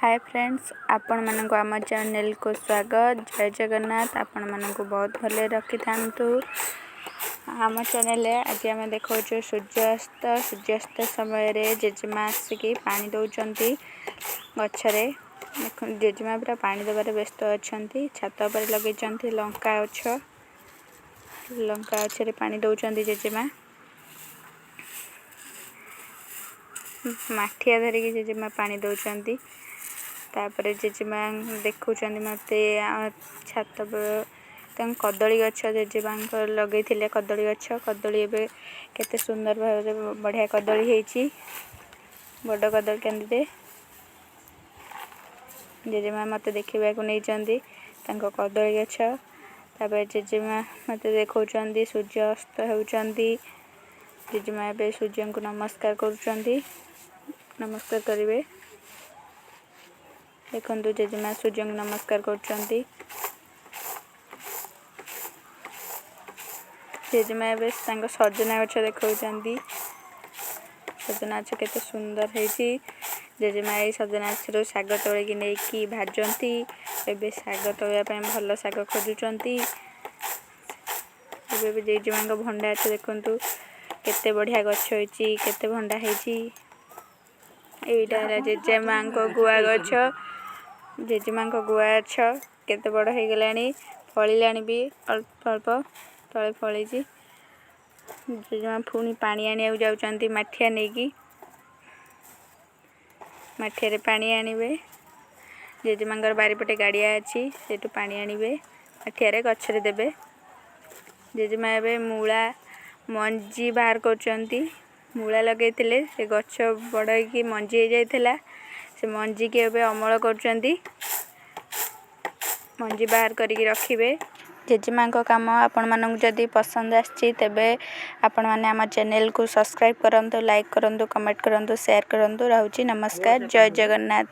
ହାଏ friends, ଆପଣମାନଙ୍କୁ ଆମ ଚ୍ୟାନେଲକୁ ସ୍ୱାଗତ। ଜୟ ଜଗନ୍ନାଥ। ଆପଣମାନଙ୍କୁ ବହୁତ ଭଲରେ ରଖିଥାନ୍ତୁ। ଆମ ଚ୍ୟାନେଲରେ ଆଜି ଆମେ ଦେଖାଉଛୁ ସୂର୍ଯ୍ୟାସ୍ତ। ସୂର୍ଯ୍ୟାସ୍ତ ସମୟରେ ଜେଜେମା ଆସିକି ପାଣି ଦେଉଛନ୍ତି ଗଛରେ। ଦେଖନ୍ତୁ, ଜେଜେମା ପୁରା ପାଣି ଦେବାରେ ବ୍ୟସ୍ତ ଅଛନ୍ତି। ଛାତ ଉପରେ ଲଗେଇଛନ୍ତି ଲଙ୍କା ଗଛ। ଲଙ୍କା ଗଛରେ ପାଣି ଦେଉଛନ୍ତି ଜେଜେମା। ମାଠିଆ ଧରିକି ଜେଜେମା ପାଣି ଦେଉଛନ୍ତି। ତାପରେ ଜେଜେମା ଦେଖୁଛନ୍ତି ମୋତେ ଛାତ ତାଙ୍କ କଦଳୀ ଗଛ। ଜେଜେମାଙ୍କ ଲଗେଇଥିଲେ କଦଳୀ ଗଛ। କଦଳୀ ଏବେ କେତେ ସୁନ୍ଦର ଭାବରେ ବଢ଼ିଆ କଦଳୀ ହେଇଛି, ବଡ଼ କଦଳୀ କାନ୍ଦିରେ। ଜେଜେମା ମୋତେ ଦେଖିବାକୁ ନେଇଛନ୍ତି ତାଙ୍କ କଦଳୀ ଗଛ। ତାପରେ ଜେଜେମା ମୋତେ ଦେଖାଉଛନ୍ତି ସୂର୍ଯ୍ୟ ଅସ୍ତ ହେଉଛନ୍ତି। ଜେଜେମା ଏବେ ସୂର୍ଯ୍ୟଙ୍କୁ ନମସ୍କାର କରୁଛନ୍ତି, ନମସ୍କାର କରିବେ। ଦେଖନ୍ତୁ, ଜେଜେମା ସୂର୍ଯ୍ୟଙ୍କୁ ନମସ୍କାର କରୁଛନ୍ତି। ଜେଜେମା ଏବେ ତାଙ୍କ ସଜନା ଗଛ ଦେଖାଉଛନ୍ତି। ସଜନା ଗଛ କେତେ ସୁନ୍ଦର ହେଇଛି। ଜେଜେମା ଏଇ ସଜନା ଗଛରୁ ଶାଗ ତୋଳିକି ନେଇକି ଭାଜନ୍ତି। ଏବେ ଶାଗ ତୋଳିବା ପାଇଁ ଭଲ ଶାଗ ଖୋଜୁଛନ୍ତି। ଏବେ ଜେଜେମାଙ୍କ ଭଣ୍ଡା ଗଛ ଦେଖନ୍ତୁ, କେତେ ବଢ଼ିଆ ଗଛ ହେଇଛି, କେତେ ଭଣ୍ଡା ହେଇଛି। ଏଇଟା ହେଲା ଜେଜେମାଙ୍କ ଗୁଆ ଗଛ। ଜେଜେମାଙ୍କ ଗୁଆ ଗଛ କେତେ ବଡ଼ ହେଇଗଲାଣି, ଫଳିଲାଣି ବି, ଅଳ୍ପ ଅଳ୍ପ ତଳେ ଫଳିଛି। ଜେଜେମା ପୁଣି ପାଣି ଆଣିବାକୁ ଯାଉଛନ୍ତି ମାଠିଆ ନେଇକି। ମାଠିଆରେ ପାଣି ଆଣିବେ। ଜେଜେମାଙ୍କର ବାରିପଟେ ଗାଡ଼ିଆ ଅଛି, ସେଇଠୁ ପାଣି ଆଣିବେ ମାଠିଆରେ, ଗଛରେ ଦେବେ। ଜେଜେମା ଏବେ ମୂଳା ମଞ୍ଜି ବାହାର କରୁଛନ୍ତି। ମୂଳା ଲଗେଇଥିଲେ, ସେ ଗଛ ବଡ଼ ହେଇକି ମଞ୍ଜି ହେଇଯାଇଥିଲା। ସେ ମଞ୍ଜିକି ଏବେ ଅମଳ କରୁଛନ୍ତି, ମଞ୍ଜି ବାହାର କରିକି ରଖିବେ। ଜେଜେମାଙ୍କ କାମ ଆପଣମାନଙ୍କୁ ଯଦି ପସନ୍ଦ ଆସିଛି, ତେବେ ଆପଣମାନେ ଆମ ଚ୍ୟାନେଲକୁ ସବସ୍କ୍ରାଇବ୍ କରନ୍ତୁ, ଲାଇକ୍ କରନ୍ତୁ, କମେଣ୍ଟ କରନ୍ତୁ, ସେୟାର କରନ୍ତୁ। ରହୁଛି, ନମସ୍କାର, ଜୟ ଜଗନ୍ନାଥ।